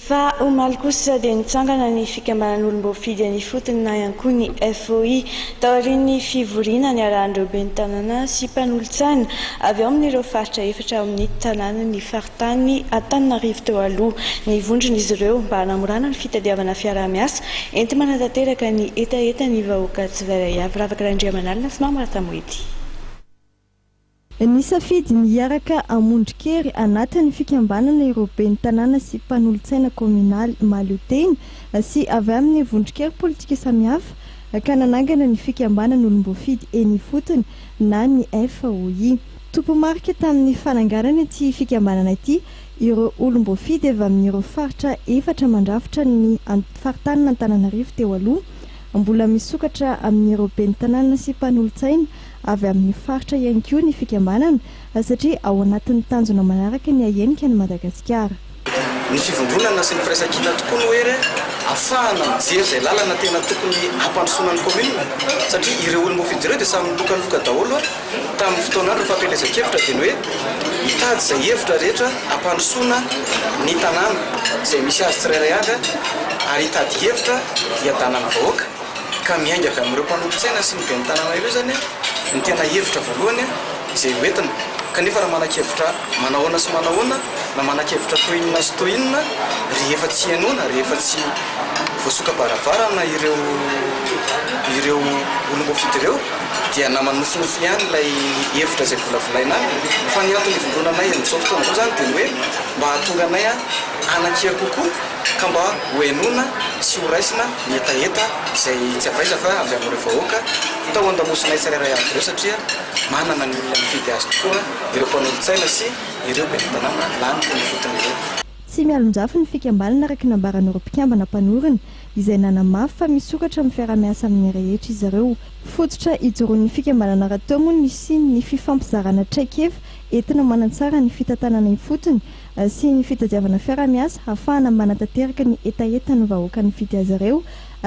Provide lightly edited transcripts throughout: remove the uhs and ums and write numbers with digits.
Fa omaly kosa dia nitsangana ny fikambanan'olom-boafidy any ifotony na ihany koa ny FOI taorian'ny fivoriana niarahan'ireo ben'ny tanàna sy mpanolotsaina avy ao amin'ireo faritra efatra ao amin'ny tanànan'ny faritany Antananarivo teo aloha ny vondron'izy ireo mba hanamorana ny fitadiavana fiaraha-miasa enti-manatanteraka ny hetahetan'ny vahoaka tsirairay avy. Ravaka Randriamanalina sy Mamy Ratamoedy. Nisafidy ny hiaraka hamondron-kery anatin'ny fikambanana ireo ben'ny tanàna sy mpanolotsaina kaominaly mahaleotena sy avy amin'ny vondron-kery politika samihafa ka nanangana ny fikambanan'olom-boafidy eny ifotony na ny FOI. Tompomarika tamin'ny fananganana ity fikambanana ity ireo olom-boafidy avy amin'ireo faritra efatra mandrafitra ny faritanin'Antananarivo teo aloha. Mbola misokatra amin'ireo ben'ny tanàna sy mpanolotsaina avy amin'ny faritra ihany koa ny fikambanana satria ao anatin'ny tanjona manaraka ny hahenika an'i Madagasikara. Ny fivondronana sy ny firaisankina tokoa no hery ahafahana mijery izay lalana tena tokony hampandrosoana ny commune satria ireo olom-boafidy ireo dia samy nilokaloka daholo tamin'ny fotoan'andro ny fampielezan-kevitra dia ny hoe hitady izay hevitra rehetra hampandrosoana ny tanàna izay misy azy tsirairay avy ary hitady hevitra hiadanan'ny vahoaka. Ka miainga avy amin'ireo mpanolotsaina sy ny ben'ny tanàna ireo izany ny tena hevitra voalohany izay ho entina. Kanefa raha manan-kevitra manahoana sy manahoana na manan-kevitra toy inona sy toy inona, rehefa tsy henoina, rehefa tsy voasoka-baravarana ireo ireo olom-boafidy ireo dia na manofinofy ihany ilay hevitra izay volavolaina any. Fa ny antony ivondronanay amin'izao fotoana izao izany dia ny hoe mba hahatonga anay hanan-kery kokoa. ka mba ho henoina sy ho raisina ny hetaheta izay tsy avy aiza fa avy amin'ireo vahoaka tao an-damosinay tsirairay avy ireo satria manana ny olona nifidy azy tokoa ireo mpanolotsaina sy ireo ben'ny tanàna lany teny ifotony ireo. Tsy mialonjafy ny fikambanana araka ny nambaran'ireo mpikambana mpanorina izay nanamafy fa misokatra amin'ny fiaraha-miasa amin'ny rehetra izy ireo. Fototra ijoroan'ny fikambanana rahateo moa ny hisian'ny fifampizarana traikefa entina manatsara ny fitantanana ifotony sy ny fitadiavana fiaraha-miasa hahafahana manatanteraka ny hetahetan'ny vahoaka nifidy azy ireo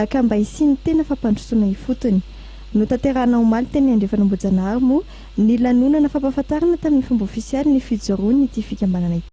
ka mba hisian'ny tena fampandrosoana ifotony. Notanterahina omaly teny Andrefan'Ambohijanahary moa ny lanonana fampahafantarana tamin'ny fomba ofisialy ny fijoroan'ity fikambanana ity.